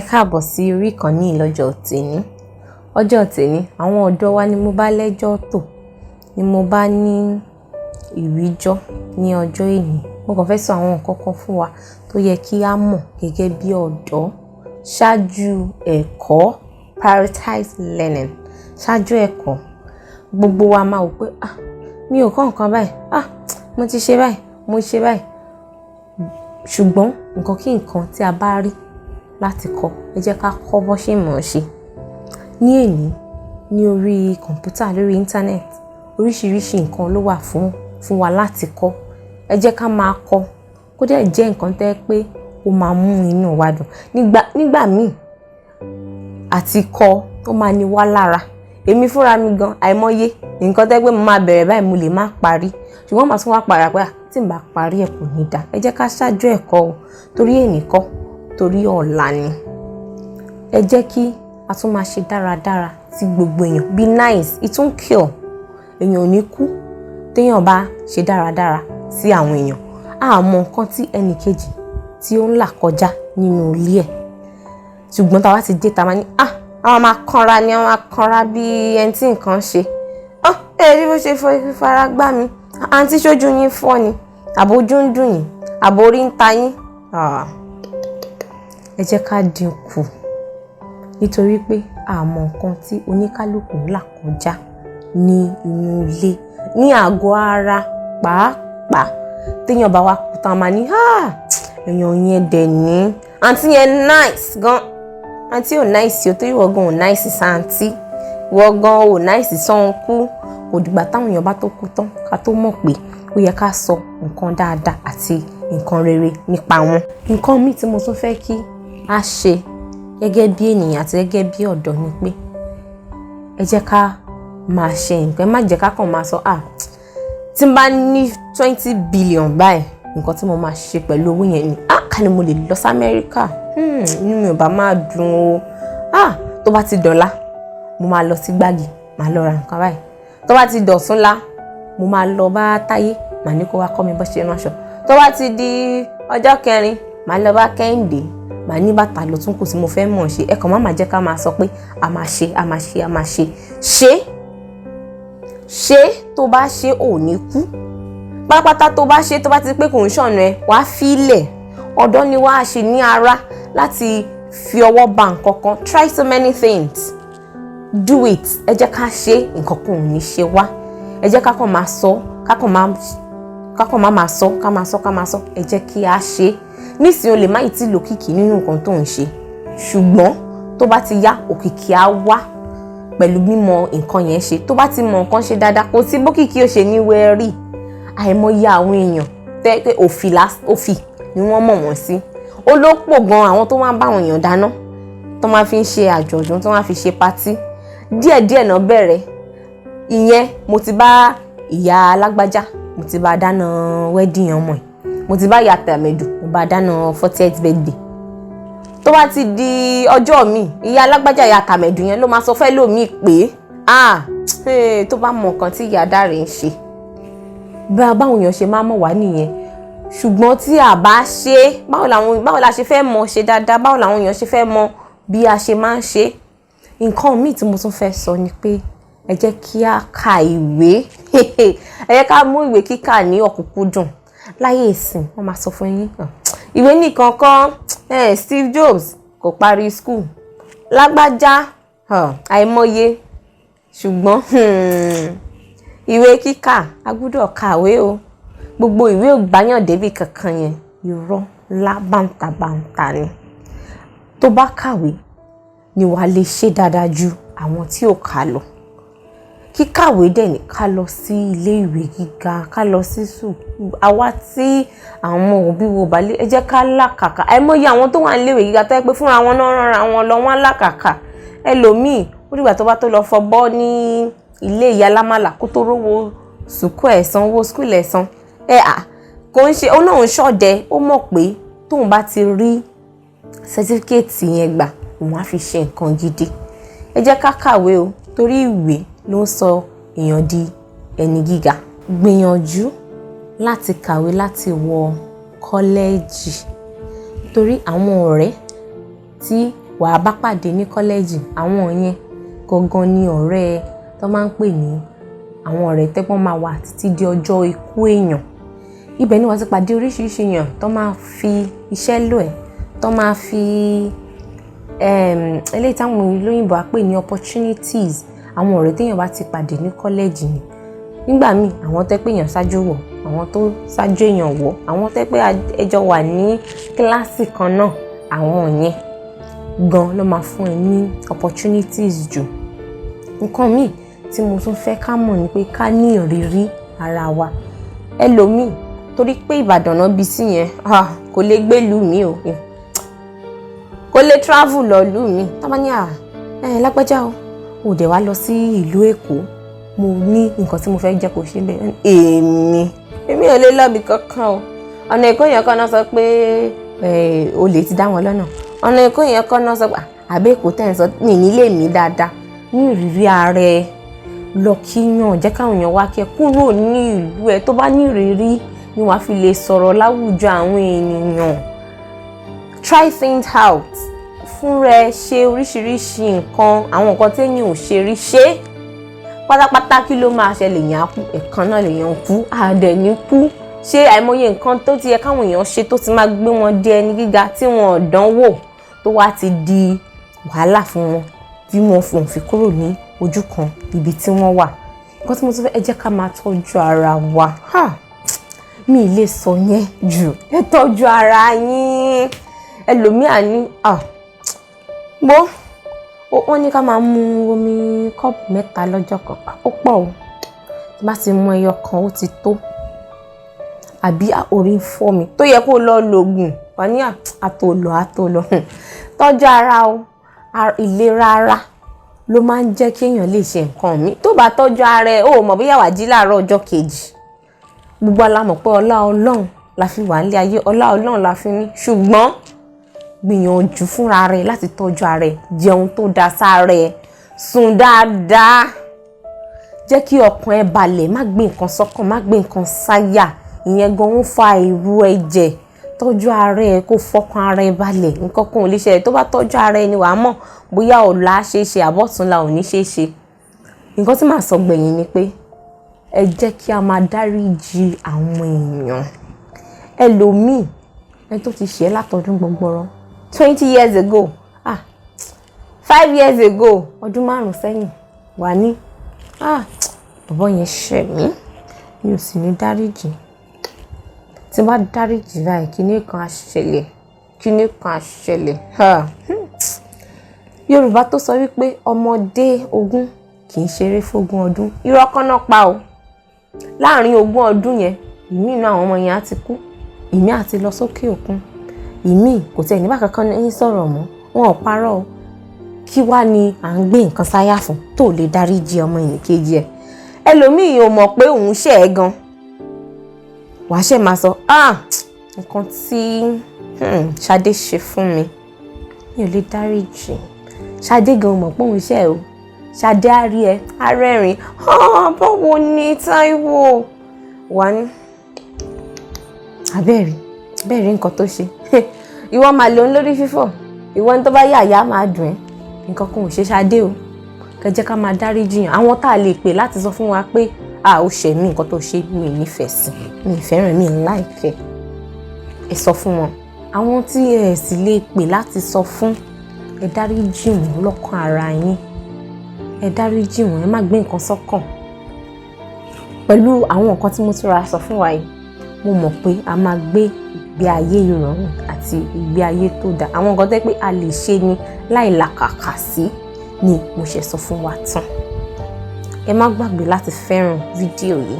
Káàbọ̀ sí orí ìkànnì lọ́jọ́ tèní. Ọjọ́ tèní, àwọn ọ̀dọ́ wa ni mo bá lẹ́jọ́ tò, ni mo bá ní ìwíjọ́ ní ọjọ́ èní. Mo kàn fẹ́ sọ àwọn nǹkan kan fún wa tó yẹ kí á mọ̀ gẹ́gẹ́ bí ọ̀dọ́ ṣáájú ẹ̀kọ́. Prioritize learning ṣáájú ẹ̀kọ́. Gbogbo wa máa wò pé, "Ah, mi ò kọ́ nǹkan báyìí. Ah, mo ti ṣe báyìí, mo ṣe báyìí." Ṣùgbọ́n nǹkan kí nǹkan tí a bá rí láti kọ́, ẹ jẹ́ ká kọ́ bó ṣe mọ̀ ọ́ ṣe. Ní èní, ní orí kọ̀ǹpútà, lórí íńtánẹ́ẹ̀tì, oríṣiríṣi nǹkan ló wà fún wa láti kọ́. Ẹ jẹ́ ká máa kọ́, kó dẹ̀ jẹ́ nǹkan tẹ́ pé ó máa mú inú wa dùn. Nígbà míì àti kọ́, ó máa ní wá lára. Èmi fúnra mi gan, àìmọye nǹkan tẹ́ pé mo máa bẹ̀rẹ̀ báyìí, mo lè má parí, ṣùgbọ́n màá tún wá padà pé tí n bá parí ẹ̀ kò ní dáa. Ẹ jẹ́ ká ṣáájú ẹ̀kọ́ o, torí èní kọ́, torí ọ̀la ni. Ẹ jẹ́ kí a tún máa ṣe dáradára sí gbogbo èèyàn. Be nice, it won't kill. Èèyàn ò ní kú téèyàn bá ṣe dáradára sí àwọn èèyàn. A mọ nǹkan tí ẹnì kejì tí ó ń là kọjá nínú ilé ẹ̀, ṣùgbọ́n tá a bá ti dé, ta máa ní, ah, àwọn máa kanra ni, àwọn máa kanra bí ẹni tí nǹkan ṣe. Ah, ẹ rí bó ṣe fara gbá mi. Àǹtí, ṣojú yín fọ́ ni, àbójú ń dùn yín, àbórí ń ta yín? Ẹ jẹ́ ká dínkù, nítorí pé a mọ nǹkan tí oníkálukú ń là kọjá ní inú ilé, ní àgọ́ ara pàápàá. Téèyàn bá wá kú tán, máa ní, èèyàn yẹn dẹ̀ ní, àǹtí yẹn nice gan. Àǹtí ò nice o, torí ìwọ gan ò nice sáǹtí, ìwọ gan ò nice sọ́nkú. Kò dìgbà táwọn èèyàn bá tó kú tán ká tó mọ̀ pé ó yẹ ká sọ nǹkan dáadáa àti nǹkan rere nípa wọn. Nǹkan míì tí mo tún fẹ́ kí a ṣe gẹ́gẹ́ bí ènìyàn àti gẹ́gẹ́ bí ọ̀dọ́ ni pé ẹ jẹ́ ká máa ṣe nǹkan. Ẹ má jẹ́ ká kàn máa sọ, "Ah, tí n bá ní 20 billion báyìí, nǹkan tí mo máa ṣe pẹ̀lú owó yẹn ni. Ah, ká ní mo lè lọ sí Amẹ́ríkà, inú mi ò bá máa dùn o. Ah, tó bá ti dọ̀la, mo máa lọ sí Gbági, màá lọ ra nǹkan báyìí. Tó bá ti dọ̀túnla, mo máa lọ bá Táyé, màá ní kó wá kọ́ mi bó ṣe ránṣọ. Tó bá ti di ọjọ́ kẹrin, màá lọ bá Kẹ́hìndé, màá ní bàtà ló tún kù tí mo fẹ́ mọ̀ ṣe." Ẹ kàn má máa jẹ́ ká máa sọ pé a máa ṣe, a máa ṣe, a máa ṣe. Ṣe ṣe, tó bá ṣe, ò ní kú pátápátá. Tó bá ṣe, tó bá ti pé kò ń ṣọ̀nà ẹ, wàá fílẹ̀. Ọ̀dọ́ ni wàá ṣe ní ara láti fi ọwọ́ ba nǹkan kan. Try so many things, do it. Ẹ jẹ́ ká ṣe, nǹkan kan ò ní ṣe wá. Ẹ jẹ́ ká kàn máa sọ, ká kàn má máa sọ, ká máa sọ, ká máa sọ. Ẹ jẹ́ kí a ṣe. Nísìnyí, o lè má ì tí lòkìkí nínú nǹkan tó ń ṣe, ṣùgbọ́n tó bá ti yá, òkìkí á wá pẹ̀lú mímọ̀ nǹkan yẹn ṣe. Tó bá ti mọ nǹkan ṣe dáadáa, kò sí bókìkí ó ṣe ní wẹ́ẹ́rì. Àìmọye àwọn èèyàn tẹ́ pé òfì òfì ni wọ́n mọ̀ wọ́n sí. Olópò gan, àwọn tó máa ń bá àwọn èèyàn dáná, tó máa fi ń ṣe àjọ̀dún, tó máa fi ṣe party, díẹ̀díẹ̀ náà bẹ̀rẹ̀ ìyẹn. "Mo ti bá ìyá alágbájá, mo ti bá dáná wedding ọmọ ẹ̀. Mo ti bá ìyá tàmẹ̀dù, mo bá dáná 40th birthday." Tó bá ti di ọjọ́ mi, ìyá alágbájá, ìyá tàmẹ̀dù yẹn ló máa sọ fẹ́ lómi pé, "Ah, tó bá mọ nǹkan tí ìyá Dáre ń ṣe." Báwọn èèyàn ṣe máa mọ̀ wá nìyẹn. Ṣùgbọ́n tí a bá ṣe, báwo la ṣe fẹ́ mọ̀ ṣe dáadáa? Báwo làwọn èèyàn ṣe fẹ́ mọ̀ bí a ṣe máa ń ṣe? Nǹkan míì tí mo tún fẹ́ sọ ni pé ẹ jẹ́ kí a ka ìwé. Ẹ jẹ́ ká mú ìwé kíkà ní ọ̀kúnkúndùn. Láyé ìsìn, wọ́n máa sọ fún yín, ìwé nìkan kọ́. Steve Jobs kò parí school, lágbájá, àìmọye. Ṣùgbọ́n ìwé kíkà, a gbúdọ̀ kàwé o. Gbogbo ìwé ò gbáyàn débi kankan yẹn, irọ́ ńlá bàǹtàbàǹtà ni. Tó bá kàwé ni wàá lè ṣe dáadáa ju àwọn tí ò kà lọ. Kíkàwé dẹ̀ ní ká lọ sí ilé ìwé gíga, ká lọ sí sùkúù. Àwa tí àwọn òbí wo bá lé, ẹ jẹ́ ká làkàkà. Àìmọye àwọn tó wà nílé ìwé gíga tó yẹ pé fúnra wọn náà rán wọn lọ, wọn làkàkà. Ẹlòmíì, ó dìgbà tó bá tó lọ fọbọ́ ní ilé ìyá lámàlà kó tó rówó sùkúù ẹ̀ san, owó school ẹ̀ san. Ẹ à kò ń ṣe ó náà ń ṣọ̀dẹ. Ó mọ̀ pé tóun bá ti rí certificate yẹn gbà, òun á fi ṣe nǹkan gidi. Ẹ jẹ́ ká kàwé o, torí ìwé ló ń sọ èèyàn di ẹni gíga. Gbìyànjú láti kàwé, láti wọ kọ́lẹ́ẹ̀jì, torí àwọn ọ̀rẹ́ tí wàá bá pàdé ní kọ́lẹ́jì, àwọn yẹn gangan ni ọ̀rẹ́ tó máa ń pè ní àwọn ọ̀rẹ́ tẹ́pọ́n máa wà títí di ọjọ́ ikú èèyàn. Ibẹ̀ ni wàá ti pàdé oríṣiríṣi èèyàn tó máa fi iṣẹ́ lò ẹ́, tó máa fi eléyìí táwọn olóyìnbó á pè ní opportunities. Àwọn ọ̀rẹ́ téèyàn bá ti pàdé ní kọ́lẹ́jì ni. Nígbà míì, àwọn tẹ́ pé èèyàn ṣáájú wọ̀, àwọn tó ṣáájú èèyàn wọ̀, àwọn tẹ́ pé ẹjọ́ wà ní kíláàsì kan náà, àwọn yẹn gan ló máa fún ẹ ní opportunities jù. Nǹkan míì tí mo tún fẹ́ ká mọ̀ ni pé ká ní ìrírí ara wa. Ẹlòmíì, torí pé Ìbàdàn náà bí sí yẹn, kò lè gbé ìlú mi o, kò lè travel lọ ìlú mi. Tá bá ní, "À ẹ lágbájá o, ò dẹ̀ wá lọ sí ìlú Èkó, mo ní nǹkan tí mo fẹ́ jẹ́ kó ṣe bẹ́ẹ̀." Èmi ò lè lọ́bi kankan o. Ọ̀nà Èkó yẹn kọ́ náà sọ pé olè ti dá wọn lọ́nà. Ọ̀nà Èkó yẹn kọ́ náà sọ pé àbẹ́ Èkó tẹ̀ ń sọ ní nílé mi dáadáa. Ní ìrírí ara ẹ, lọ kíyàn, jẹ́ káwọn èèyàn wá kí ẹ kúrò ní ìlú ẹ. Tó bá ní ìrírí ni wàá fi lè sọ̀rọ̀ láwùjọ àwọn ènìyàn. Try things out fúnra ẹ, ṣe oríṣiríṣi nǹkan, àwọn nǹkan téèyàn ò ṣe rí, ṣe pátápátá. Kí ló máa ṣẹlẹ̀? Yẹn á kú, ẹ̀kan náà lèèyàn kú, àdẹ̀ ní kú. Ṣé àìmọye nǹkan tó ti yẹ káwọn èèyàn ṣe tó ti máa gbé wọn dé ẹni gíga tí wọn ò dánwò, tó wá ti di wàhálà fún wọn, tí wọn fòun fi kúrò ní ojú kan ibi tí wọ́n wà? Nǹkan tí mo tún fẹ́, ẹ jẹ́ ká máa tọ́jú ara wa. Mi lè sọ yẹn jù. Ẹ tọ́jú ara yín. Ẹlòmíà ní bó wọ́n ní ká máa mu omi kọ́ọ̀pù 3 lọ́jọ́ kan. Ó pọ̀ o. Tí bá ti mu ẹyọ kan, ó ti tó. Àbí orí ń fọ́ mi, tó yẹ kó lọ lògùn, wà ní àtòlọ àtòlọ. Tọ́jú ara o. Ìlera ara ló máa ń jẹ́ kí èèyàn lè ṣe nǹkan mi. Tó bá tọ́jú ara ẹ̀, ó mọ̀ bóyá wàá jí láàárọ̀ ọjọ́ kejì. Gbogbo wa la mọ̀ pé ọlá Ọlọ́run la fi wà nílé ayé, ọlá Ọlọ́run la fi ní, ṣùgbọ́n gbìyànjú fúnra rẹ láti tọ́jú ara ẹ. Jẹun tó da sára ẹ, sùn dáadáa, jẹ́ kí ọkàn ẹ balẹ̀. Má gbé nǹkan sọ́kàn, má gbé nǹkan sáyà, ìyẹn gan ń fa ìrù ẹ̀jẹ̀. Tọ́jú ara ẹ, kó fọkàn ara ẹ balẹ̀. Nǹkan kan ò lè ṣẹlẹ̀. Tó bá tọ́jú ara ẹ ni wàá mọ̀ bóyá ọ̀la ṣe é ṣe, àbọ̀túnla ò ní ṣe é ṣe. Nǹkan tí màá sọ gbẹ̀yìn ni pé ẹ jẹ́ kí a máa dáríjì àwọn èèyàn. Ẹlòmíì, ẹni tó ti ṣe é látọdún gbọgbọrọ, 20 years ago, 5 years ago, ọdún 5 sẹ́yìn, wà ní, "Ah, bàbá yẹn ṣẹ̀ mí, mi ò sì ní dáríjì. Tí n bá dáríjì báyìí, kíní kan á ṣẹlẹ̀, kíní kan á ṣẹlẹ̀." Yorùbá tó sọ wípé ọmọdé ogún kì í ṣeré fógún ọdún, irọ́ kan náà pa o. Láàrin 20 ọdún yẹn, ìmí inú àwọn ọmọ yẹn á ti kú, ìmí á ti lọ sókè òkun, ìmí kò tẹ̀ nígbà kankan ní sọ̀rọ̀ mọ́. Wọn ò parọ́ o. Kí wá ni à ń gbé nǹkan sáyà fún tó lè dáríjì ọmọ ẹnìkejì ẹ̀? Ẹlòmíì ò mọ̀ pé òun ṣẹ̀ ẹ́ gan. Wàá ṣẹ̀ máa sọ, "Ah, nǹkan tí Ṣadé ṣe fún mi, mi ò lè dáríjì." Ṣadé gan mọ̀ pé òun ṣẹ̀ o. Ṣadé á rí ẹ, á rẹ́rìn, "Báwo ni Táíwò?" Wà ní abẹ́rẹ́ bẹ́ẹ̀ rí nǹkan tó ṣe. Ìwọ máa lòun lórí fífọ̀, ìwọ ní tó bá yà yá máa dùn ẹ́. Nǹkan kan ò ṣe Ṣadé o. Kẹ́ jẹ́ ká máa dáríjì yàn. Àwọn tá a lè pè láti sọ fún wa pé a ò ṣẹ̀ mí, nǹkan tó ṣe, mi ò nífẹ̀ẹ́ sí, mi ì fẹ́ràn, mi ì like ẹ́, ẹ sọ fún wọn. Àwọn tí ẹ sì lè pè láti sọ fún, ẹ dáríjì wọ́n lọ́kàn ara yín. Ẹ dáríjì wọ́n, ẹ má gbé nǹkan sọ́kàn. Pẹ̀lú àwọn nǹkan tí mo tún ra sọ fún wa yìí, mo mọ̀ pé a máa gbé ìgbé ayé ìrọ̀rùn àti ìgbé ayé tó dáa. Àwọn nǹkan tẹ́ pé a lè ṣe ni láì làkàkà sí ni mo ṣe sọ fún wa tán. Ẹ má gbàgbé láti fẹ́ràn fídíò yìí.